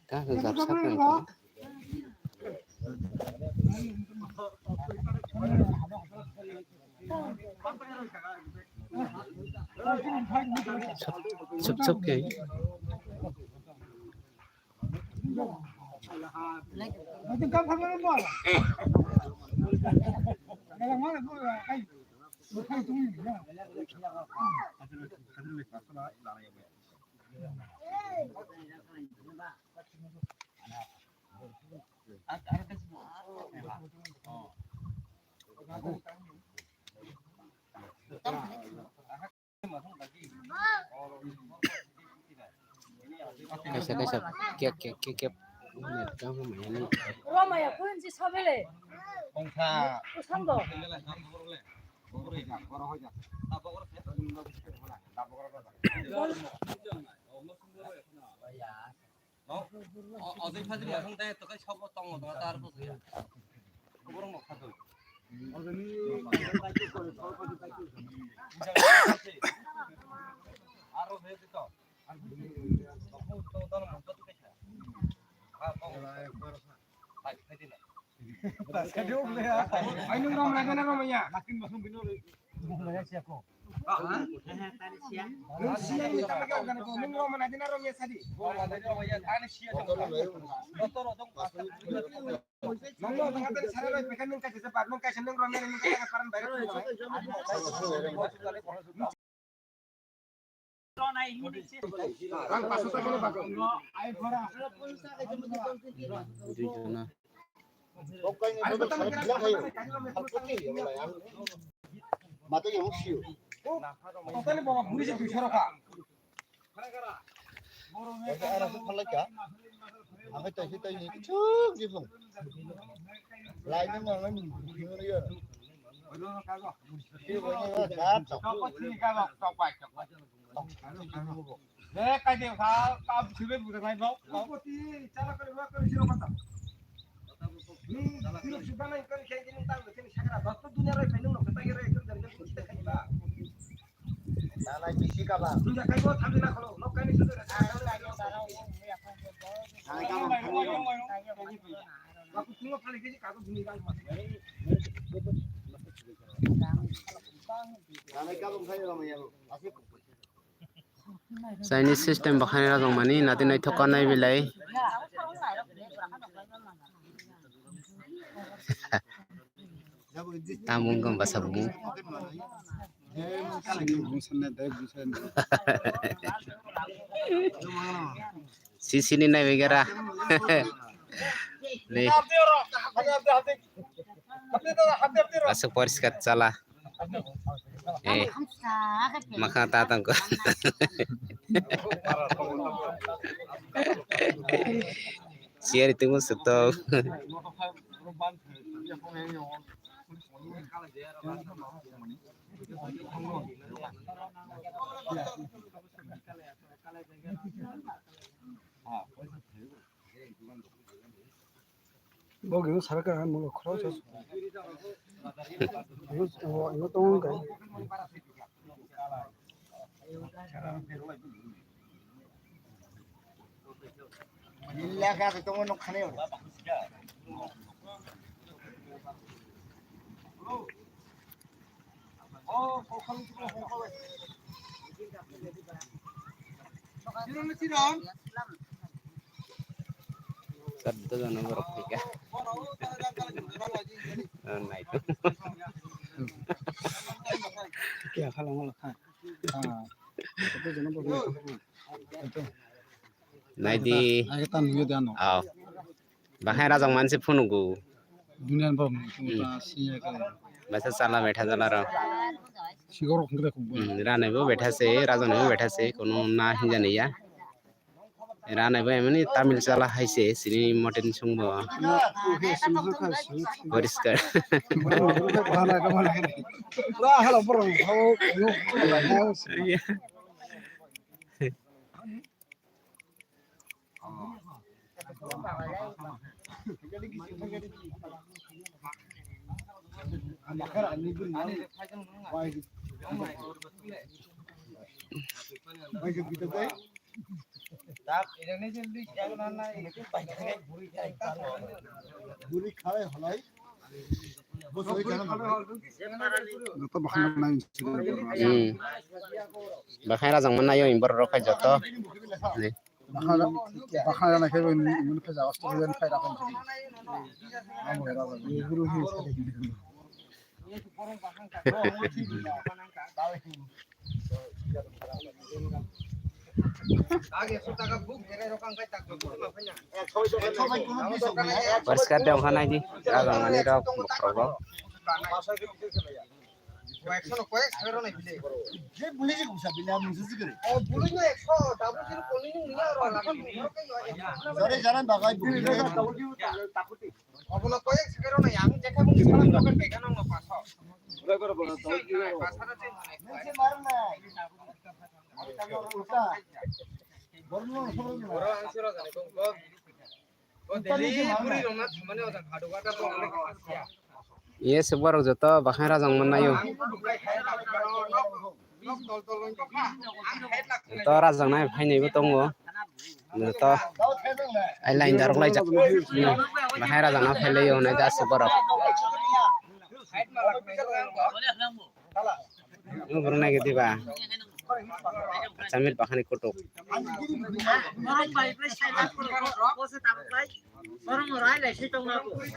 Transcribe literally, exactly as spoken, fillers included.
Ka hwnjak sak nang kha. Sop, sop, sop khe. Kaisa, kaisa, kek, kek, kek, kek. Roma ya, kuyun si sabele. Kongsa. Usando. No? O, ojai phajri asong dai, to kai sobo tongo, tongo, tar bo ya. Borok no khajoi. Aro he to. Ai, nung rom lagi na rom ya. Nung sia ni tama kau kana ko, nung rom na dina rom ya sadi. Nung rom na dina rom ya sadi. Chinese system bakhani rajak mani nati naithok ka nai belai. Tamung gom basa bumung. Sisini nai begera. Ni. Asuk poriskar chala. Eh. Makha ta tang ko. Siari tungu sutok. Bo gini sarkar ang molo khorang sa. Ino, ino, ino tongo kai. Saddo jono borok phaikha. Ah, naito. Kya khala wala kha. Ah. Saddo jono borok. Naidi. Age ta nungyo de ano. Aw. Bahai rajak mansi phunugo. Duniya ni borok nungyo ta siya kala. Masa chala betha chala ro. Sigoro khungre khungbo. Hmm, ranai bo betha se, rajak nai bo betha se, kono na hinjani ya. Ranai bo emani Tamil chala hai se, sini moten sungbo. Poriskar. Pura hala borok. Iya. Hmm. Bakhai rajang manai yo borok rok khai joto. Ni. Bakhai, bakhai rana khe bo ni, ni khe jaga sto ni khai rakha. Poriskar de ongkha naidi, rajang manai rok bokhorogo. Ye se borok joto bakhai rajang manai o. To rajang nai phainai bo tongo. To ai line darok lai jak. Bakhai rajang na phailai o nai da se borok. Nung burung nai gidi ba. Chamil bakhani kutuk.